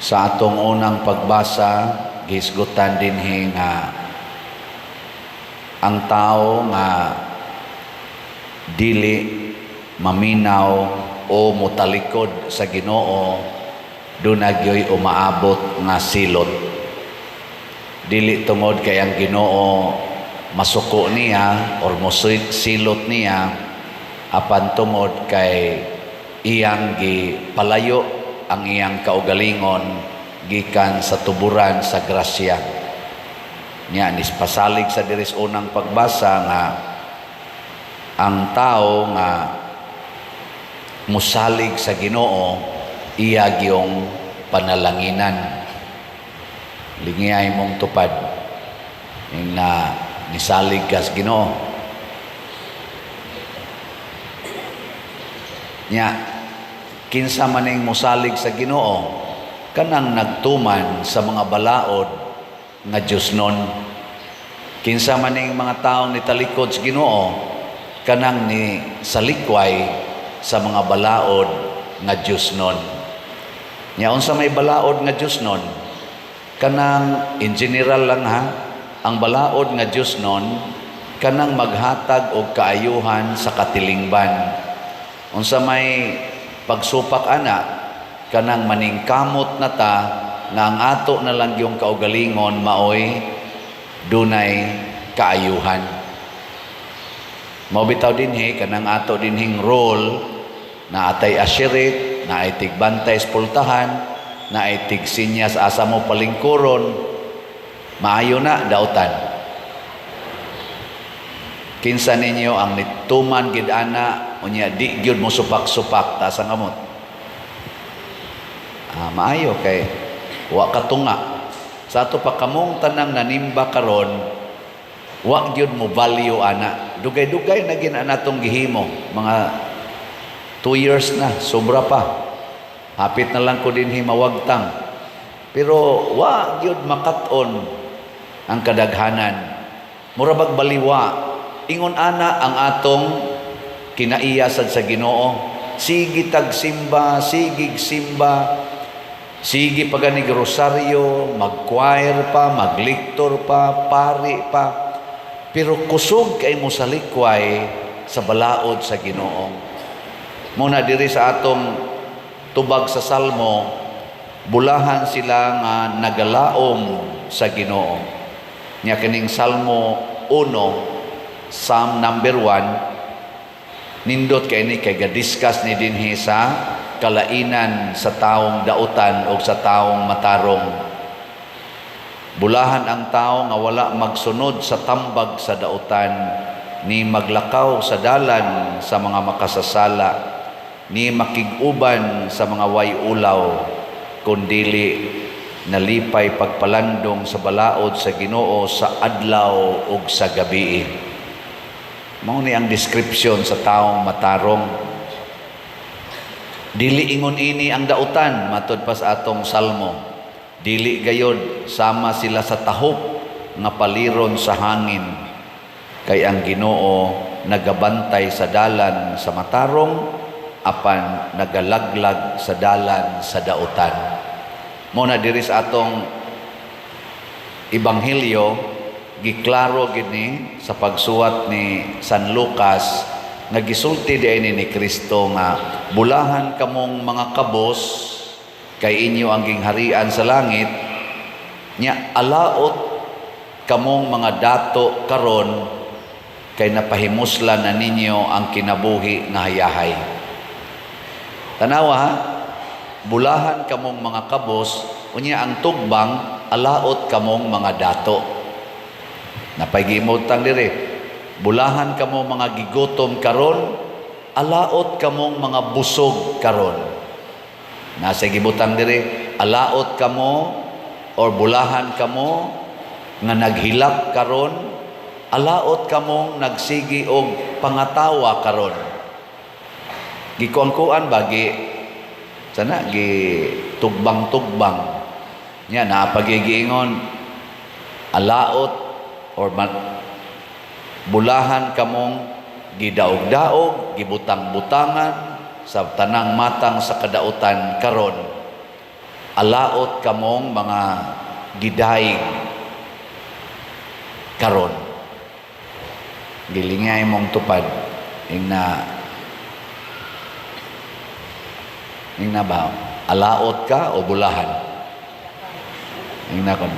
Sa atong unang pagbasa, gihisgutan dinhi nga ang tao nga dili maminaw o motalikod sa Ginoo, duna gyoy umaabot nga silot. Dili tungod kay ang Ginoo masuko niya or mosilot niya, apan tungod kay iyang gipalayo ang iyang kaugalingon gikan sa tuburan sa grasya. Nya nipasalig sa diri sa unang pagbasa nga ang tao nga musalig sa Ginoo, iya gyung panalanginan. Lingiyay mong tupad ing na nisalig ka sa Ginoo. Nya kinsa man ning mosalig sa Ginoo? Kanang nagtuman sa mga balaod nga Diosnon. Kinsa man ning mga taong nitalikod sa Ginoo? Kanang ni salikway sa mga balaod nga Diosnon. Nya unsa may balaod nga Diosnon? Kanang in general lang ha, ang balaod nga Diosnon kanang maghatag og kaayuhan sa katilingban. Unsa may pagsupak ana? Kanang maningkamot na ta nga ang ato na lang yung kaugalingon maoy dunay kaayuhan. Mao bitaw dinhi kanang ato dinhing role na atay ashirit, na ay tigbantay sa pultahan, na ay tigsinyas asa mo palingkuron, maayo na dautan. Kinsa ninyo ang nituman gid ana, unya di gyud mo supak-supak? Taas ang kamot. Ah, maayo kay wa katunga. Sa ato pa kamong tanang nanimba karon, wa gyud mo value ana. Dugay-dugay na gid natong gihimo, mga 2 years na, sobra pa. Hapit na lang ko dinhi mawagtang. Pero wa gyud makat-on ang kadaghanan. Mura bag baliwa. Ingon ana ang atong kinaiya sad sa Ginoo. Sige tag simba, sige simba, sige pa ganig rosaryo, mag-choir pa, magliktor pa, pari pa. Pero kusog kay mo sa likway sa balaod sa Ginoo. Muna diri sa atong tubag sa Salmo, bulahan sila nga nagalaom sa Ginoo. Nya kining Salmo 1, Psalm number 1, nindot kay ni kay gadiscuss ni dinhi sa kalainan sa taong dautan o sa taong matarong. Bulahan ang tao nga wala magsunod sa tambag sa dautan, ni maglakaw sa dalan sa mga makasasala, ni makig-uban sa mga way ulaw, kundili nalipay pagpalandong sa balaod sa Ginoo sa adlaw ug sa gabi. Mao ni ang description sa taong matarong. Dili ingon ini ang dautan, matud pa sa atong salmo. Dili gayod sama sila sa tahop nga paliron sa hangin. Kay ang Ginoo nagabantay sa dalan sa matarong, apan nagalaglag sa dalan sa dautan. Mao na diri sa atong ebanghelyo, giklaro gid ni sa pagsuwat ni San Lucas nga gisulti di ni Kristo nga bulahan kamong mga kabos kay inyo ang gingharian sa langit. Nya alaot kamong mga dato karon kay napahimuslan na ninyo ang kinabuhi nga hayahay. Tanawa ha, bulahan kamong mga kabos, unya ang tugbang, alaot kamong mga dato. Napay gimutang dire. Bulahan kamo mga gigutom karon, alaot kamong mga busog karon. Nasa gibutang dire, alaot kamo or bulahan kamo nga naghilak karon, alaot kamong nagsigi og pangatawa karon. Gikuan-kuan bagi sana gi tugbang-tugbang nya napagigiingon alaot or bulahan kamong gidaog-daog, gibutang-butangan sa tanang matang sa kadautan karon. Alaot kamong mga gidayeg karon. Gilingay mong tupad ingna ingna ba, alaot ka o bulahan? Ingna kon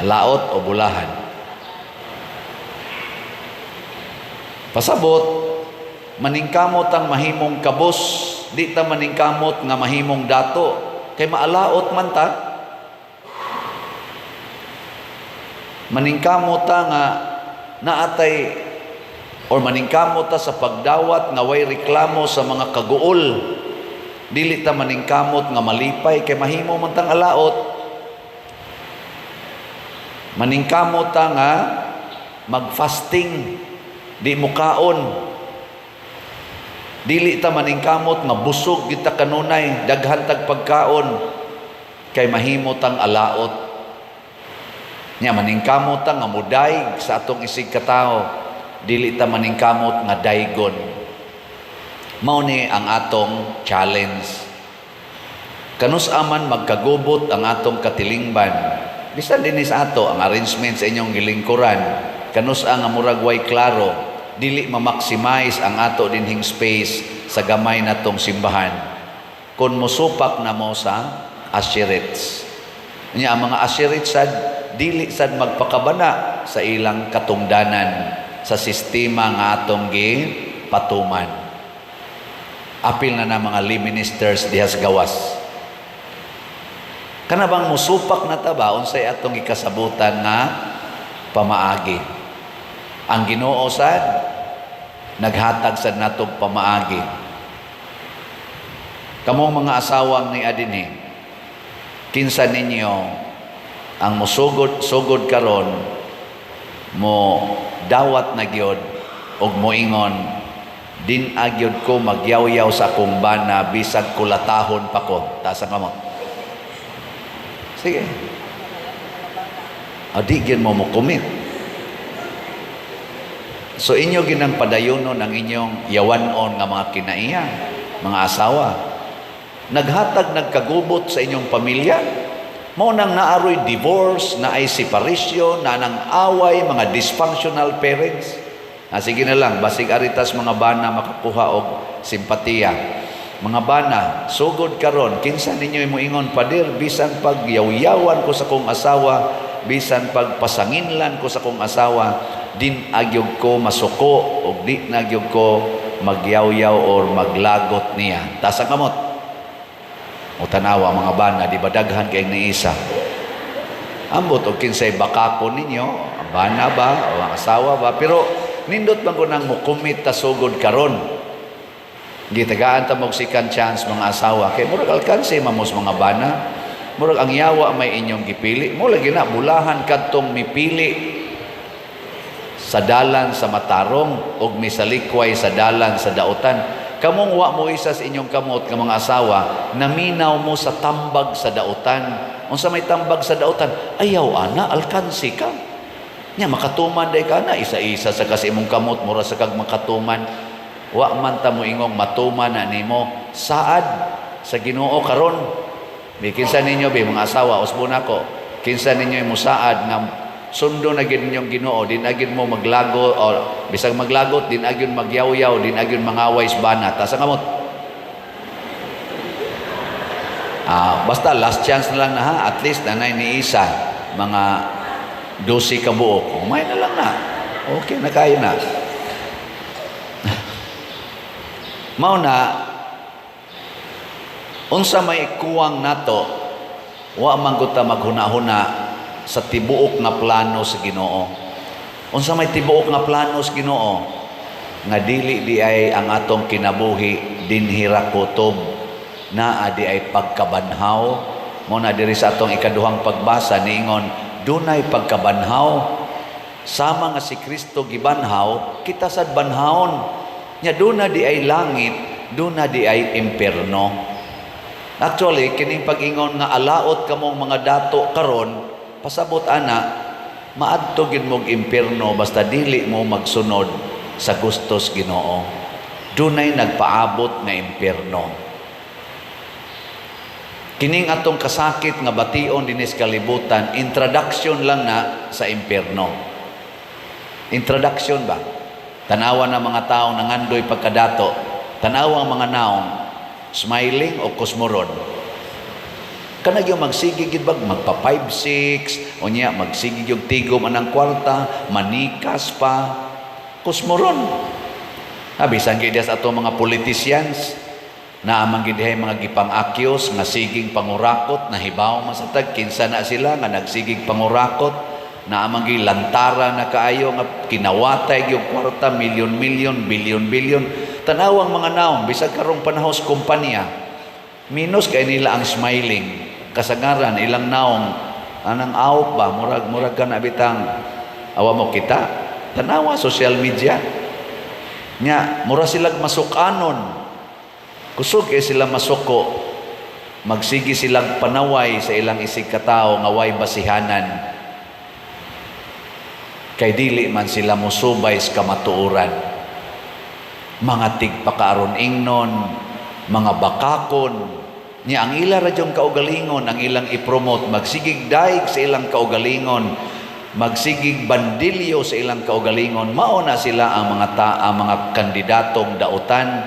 alaot o bulahan. Pasabot, maningkamot ang mahimong kabos, di ta maningkamot nga mahimong dato, kay maalaot man ta. Maningkamot ta nga naatay or maningkamot ta sa pagdawat nga way reklamo sa mga kaguol. Dili ta maningkamot nga malipay kay mahimo man tang alaot. Maningkamot ta nga magfasting, di mukaon. Dili ta maningkamot nga busog kita kanunay, daghan tag pagkaon kay mahimo tang alaot. Nya maningkamot ta nga mudayeg sa atong isig katawo, dili ta maningkamot nga daygon. Mao ni ang atong challenge. Kanus-a man magkagubot ang atong katilingban, bisan dinhi sa ato ang arrangement sa inyong gilingkuran, kanus-a nga murag way klaro, dili ma-maximize ang ato dinhing space sa gamay natong simbahan. Kung mosupak na mo sa usherates. Nya ang mga usherates sad dili sad magpakabana sa ilang katungdanan sa sistema nga atong gipatuman. Apil na na mga lay ministers diha sa gawas. Kana bang musupak na ta ba unsay atong gikasabutan nga pamaagi? Ang Ginoo sad naghatag sad natong pamaagi. Kamong mga asawang ni adinhi, kinsa ninyo ang musugod sugod karon mo dawat na gyud og moingon, din agyod ko magyawyaw sa akong bana bisag kulatahon pa ko? Taas ang kamot. Sige. O, di gyud mo mo-commit. So inyo ginang padayonon ang inyong yawanon nga mga kinaiya, mga asawa. Naghatag nagkagubot sa inyong pamilya. Mao nang naaroy divorce, naay separation, na nang away, mga dysfunctional parents. Ah, sige na lang, basig aritas mga bana makakuha og simpatiya. Mga bana, sugod karon, kinsa ninyo moingon, "Pader, bisan pag yaw-yawan ko sa kong asawa, bisan pag pasanginlan ko sa kong asawa, din agyog ko masuko og di nagyog ko magyawyaw or maglagot niya"? Taas ang kamot. O tanawa mga bana, di ba daghan kay niisa? Ambot og kinsay bakako ninyo, ang bana ba o ang asawa ba, pero nindot man ko nang mo-commit ta sugod karon. Gitagaan ta mo second chance, mga asawa, kay murag alkanse mamos mga bana. Murag ang yawa may inyong gipili. Mo lagi na bulahan kadtong mipili sa dalan sa matarong ug misalikway sa dalan sa dautan. Kamong wa mo isa sa inyong kamot nga mga asawa, naminaw mo sa tambag sa dautan. Unsa may tambag sa dautan? Ayaw ana, alkansi ka. Nya makatuman day ka na, isa-isa sa kasi imong kamot mura sa kag makatuman. Wa man ta mo ingong matuman na nimo, saad sa Ginoo karon. Bi kinsa ninyo bi mga asawa, usbon ako. Kinsa ninyo musaad nga sundo na gid ninyong Ginoo, di na gyud mo maglago o bisag maglagot, di na gyud magyawyaw, di na gyud mangaway sa bana? Taas ang kamot. Basta last chance na lang na ha, at least nanay ni isa mga 12 ka buok. Umay na lang na. Okay na kayo na. Mao na unsa may kuwang nato, wa man gud ta maghuna-huna sa tibuok nga plano sa Ginoo. Unsa may tibuok nga plano sa Ginoo? Nga dili di ay ang atong kinabuhi dinhi ra kutob, naa di ay pagkabanhaw. Mo na diri sa atong ikaduhang pagbasa niingon dunay pagkabanhaw. Sama nga si Kristo gibanhaw, kita sad banhawon. Nya duna di ay langit, duna di ay impierno. Actually, kining pag-ingon nga alaot kamong mga dato karon, pasabot ana, maadto gid mog impierno basta dili mo magsunod sa gustos Ginoo. Dunay nagpaabot nga impierno. Kining atong kasakit nga bation dinis kalibutan, introduction lang na sa impierno. Introduction ba? Tanawa na mga tao nangandoy pagkadato. Tanawa ang mga naong, smiling o kusmoron. Kanag yung magsige gid bag magpa 5-6, o niya magsige yung tigom anang kwarta, manikas pa, kusmoron. Ha, bisan gid sa ato mga politicians, naa man gid dihay mga gipang-akyos nga siging pangurakot, nahibaw man sa tag kinsa na sila nga nagsigig pangurakot, naa man gid lantara na kaayo nga kinawatay gyud kwarta, milyon-milyon, bilyon-bilyon. Tanawang mga naong bisag karong panahon sa kumpanya, minus kay nila ang smiling. Kasagaran ilang naong anang awok ba, murag murag ka na bitang awa mo kita. Tanawa social media nya, mura silag masukanon. Kusog kay sila masuko. Magsigi silang panaway sa ilang isig katao nga way basihanan. Kay dili man sila mosubay sa kamatuoran. Mga tigpakaaron ingnon, mga bakakon, niya ang ila ra yung kaugalingon, ang ilang ipromote, magsigig daig sa ilang kaugalingon, magsigig bandilyo sa ilang kaugalingon, mao na sila ang mga kandidatong dautan.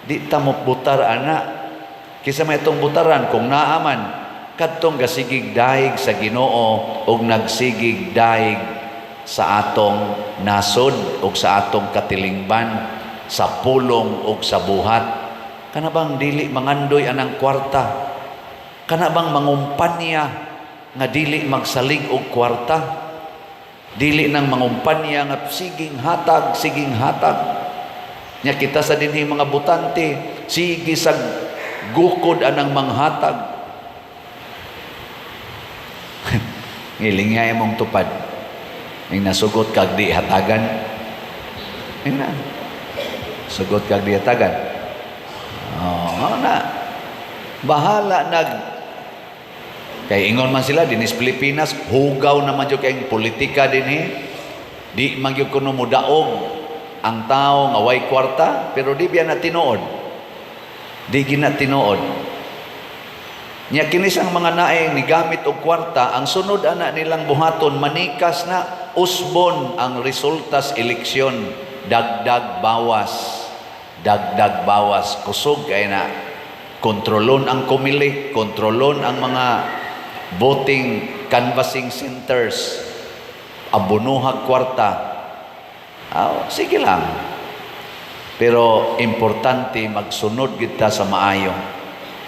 Di ta mo butar ana. Kisa may itong butaran kung naaman kadtong gasigig daig sa Ginoo ug nagsigig daig sa atong nasod ug sa atong katilingban, sa pulong ug sa buhat. Kana bang dili mangandoy anang kwarta? Kana bang mangumpanya nga dili magsalig og kwarta? Dili nang mangumpanya nga siging hatag, siging hatag. Nya kita sa dinhi mga butante, sige sa gukod anang manghatag. Ngilingay mong tupad. Ing nasugot kag di hatagan. Ing na. Sugot kag di hatagan. Oh, na. Bahala nag kay ingon man sila dinis Pilipinas, hugaw naman jud kay politika dinhi. Di man gyud kuno modaog ang tao nga way kwarta, pero di biya na tinuod. Di gina tinuod. Nya kini sang mga naeng nigamit og kwarta, ang sunod ana nilang buhaton, manikas na, usbon ang resultas eleksyon, dagdag bawas, dagdag bawas, kusog kay na. Kontrolon ang Comelec, kontrolon ang mga voting canvassing centers, abonohag kwarta. Ah, sige lang. Pero importante magsunod kita sa maayo.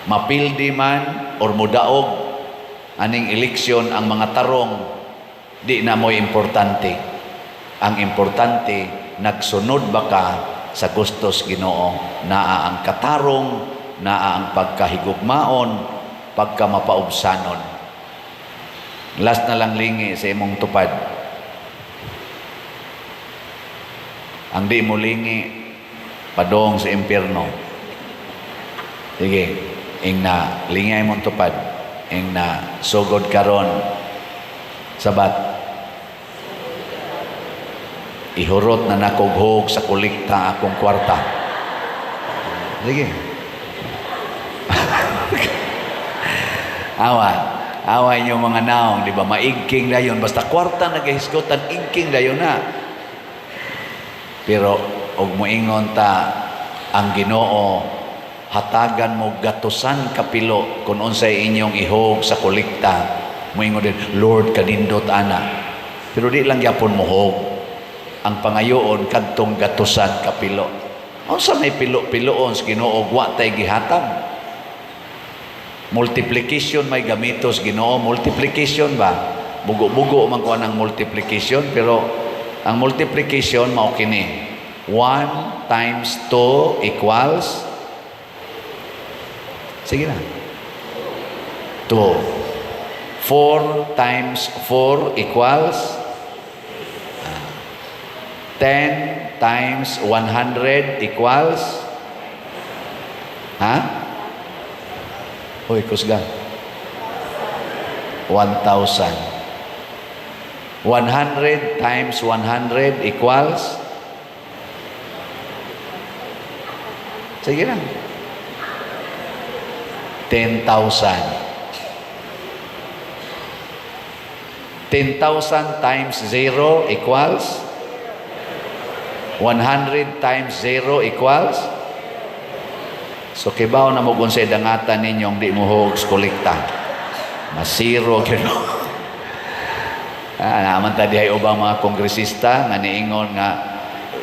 Mapildi man or mudaog aning eleksyon ang mga tarong, di na mo'y importante. Ang importante, nagsunod ba ka sa gustos Ginoo? Naa ang katarong, naa ang pagkahigugmaon, pagkamapaubsanon. Last na lang, lingi sa imong tupad. Ang di mo lingi, padong sa impyerno. Sige, ing na lingay mong tupad, ing na sugod karon sabat, ihurot na nakughog sa kolekta akong kwarta. Sige. Awa, awa inyong mga naong, di ba? Maigking dayon. Basta kwarta nagahisgotan, igking dayon na. Pero, og moingon ta, ang Ginoo, hatagan mo gatusan kapilo kung unsay inyong ihog sa kolekta. Moingon din, "Lord, kanindot ana." Pero di lang gyapon mohog. Ang pangayoon kadtong gatusan kapilo. Unsa may pilo-piloon sa Ginoo wa tay gihatag? Multiplication may gamitos Ginoo, multiplication ba? Bugo-bugo man ko ang multiplication, pero ang multiplication mao kini. 1 times 2 equals, sige na. 2. 4 times 4 equals 10 times 100 equals, ha? Uy, kusga. 1,000. 100 times 100 equals, sige na. 10,000. 10,000 times 0 equals 100 times 0 equals. So kibaw na mo kung unsay dangatan ninyong di mo hogs kolekta. Masiro gyud. Naman ta dihay ubang mga kongresista nga niingon nga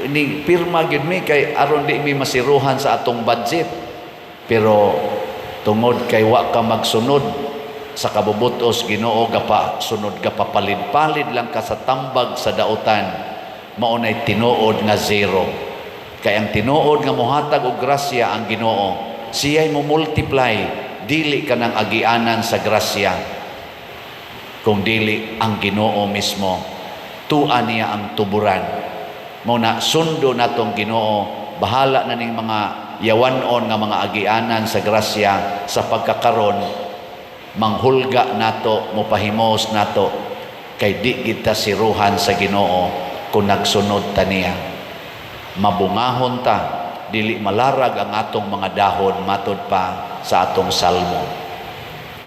ni pirma gyud mi kay aron di mi masiruhan sa atong budget. Pero tungod kay wa ka magsunod sa kabubutos Ginoo, gapa sunod, gapapalid-palid lang ka sa tambag sa dautan, mao nay tinuod nga zero. Kay ang tinuod nga mohatag og grasya ang Ginoo, siya'y mo multiply, dili ka nang agianan sa grasya kung dili ang Ginoo mismo. Tua niya ang tuburan. Mao na sundo natong Ginoo, bahala na ning mga yawanon nga mga agianan sa grasya. Sa pagkakaron, manghulga nato, mopahimos nato, kay di kita siruhan sa Ginoo kung nagsunod ta niya. Mabungahon ta, dili malarag ang atong mga dahon, matod pa sa atong salmo.